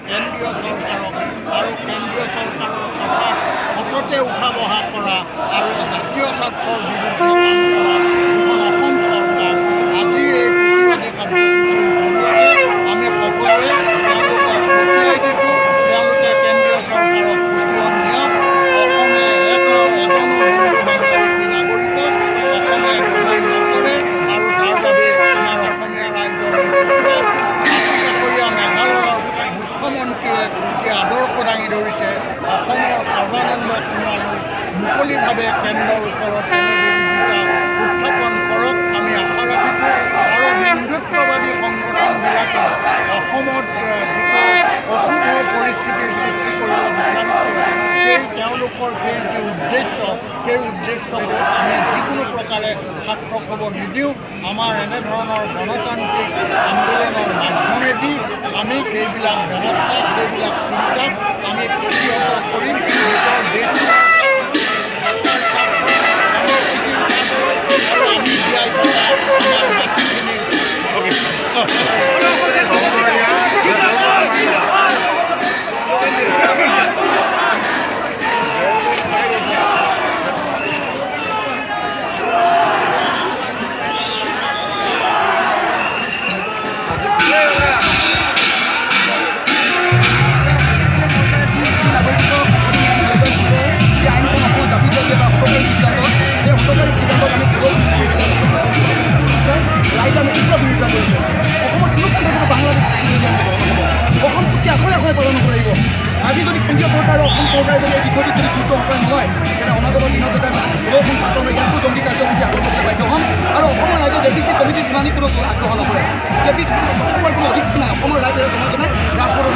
কেন্দ্ৰীয় চৰকাৰক আৰু কেন্দ্ৰীয় চৰকাৰৰ কথাত সততে উঠা বহা কৰা আৰু জাতীয় স্বাৰ্থৰ বিৰুদ্ধে কাম কৰা যিখন অসম চৰকাৰ, আজিৰ এই প্ৰতিবাদী কাৰ্যসূচীৰ জৰিয়তে আমি সকলোৱে তেওঁলোকক সকীয়াই দিছোঁ। তেওঁলোকে কেন্দ্ৰীয় চৰকাৰক পতিয়ন নিয়ক। অসমে এটা এজনো হিন্দু বাংলাদেশী নাগৰিকক অসমে গ্ৰহণ নকৰে আৰু তাৰ বাবে আমাৰ অসমীয়া ৰাইজৰ এই প্ৰতিবাদ। দাঁতিকাষৰীয়া মেঘালয়ৰ মুখ্যমন্ত্ৰীয়ে যি আদৰ্শ দাঙি ধৰিছে, অসমৰ সৰ্বানন্দ সোণোৱালেও মুকলিভাৱে কেন্দ্ৰৰ ওচৰত এনে বিৰোধিতা উত্থাপন কৰক, আমি আশা ৰাখিছোঁ। আৰু হিন্দুত্ববাদী সংগঠনবিলাকে অসমত যিটো অশুভ পৰিস্থিতিৰ সৃষ্টি কৰিব বিচাৰিছে, সেই তেওঁলোকৰ সেই যি উদ্দেশ্য, সেই উদ্দেশ্যক আমি যিকোনো প্ৰকাৰে সাৰ্থক হ'ব নিদিওঁ। আমাৰ এনেধৰণৰ গণতান্ত্ৰিক আন্দোলনৰ মাধ্যমেদি আমি সেইবিলাক ব্যৱস্থা, সেইবিলাক চিন্তাক আমি প্ৰতিহত কৰিম। নিজৰ দেশখনৰ ভাষাৰ স্বাৰ্থত, সংস্কৃতিৰ স্বাৰ্থত আৰু আমি জীয়াই থকা আমাৰ মাটিখিনিৰ স্বাৰ্থত। নাগৰিকত্ব যি আইনখন অসমত জাপি দিয়া বা হঠকাৰী সিদ্ধান্ত, সেই হঠকাৰী সিদ্ধান্তক আমি তীব্ৰ ৰাইজে আমি তীব্ৰ বিৰোধিতা কৰিছোঁ। অসমত কোনো কাৰণতে যদি বাংলাদেশ থাকিব দিয়া নহ'ব। অসম চুক্তি আখৰে আখৰে পালন কৰিব লাগিব। আজি যদি কেন্দ্ৰীয় চৰকাৰ আৰু অসম চৰকাৰে যদি এই বিষয়টোত যদি গুৰুত্ব সহকাৰে নলয়, তেনে অনাগত দিনত যাতে সদৌ অসম ছাত্ৰ ইয়াতকৈ জংগী কাৰ্যসূচী হাতত ল'বলৈ বাধ্য হ'ম। আৰু অসমৰ ৰাইজে জেপিচি কমিটিৰ শুনানি কোনো আগ্ৰহ নকৰে। জেপিচি অসমৰ কোনো অধিকাৰ নাই। অসমৰ ৰাইজে জনগণে ৰাজপথত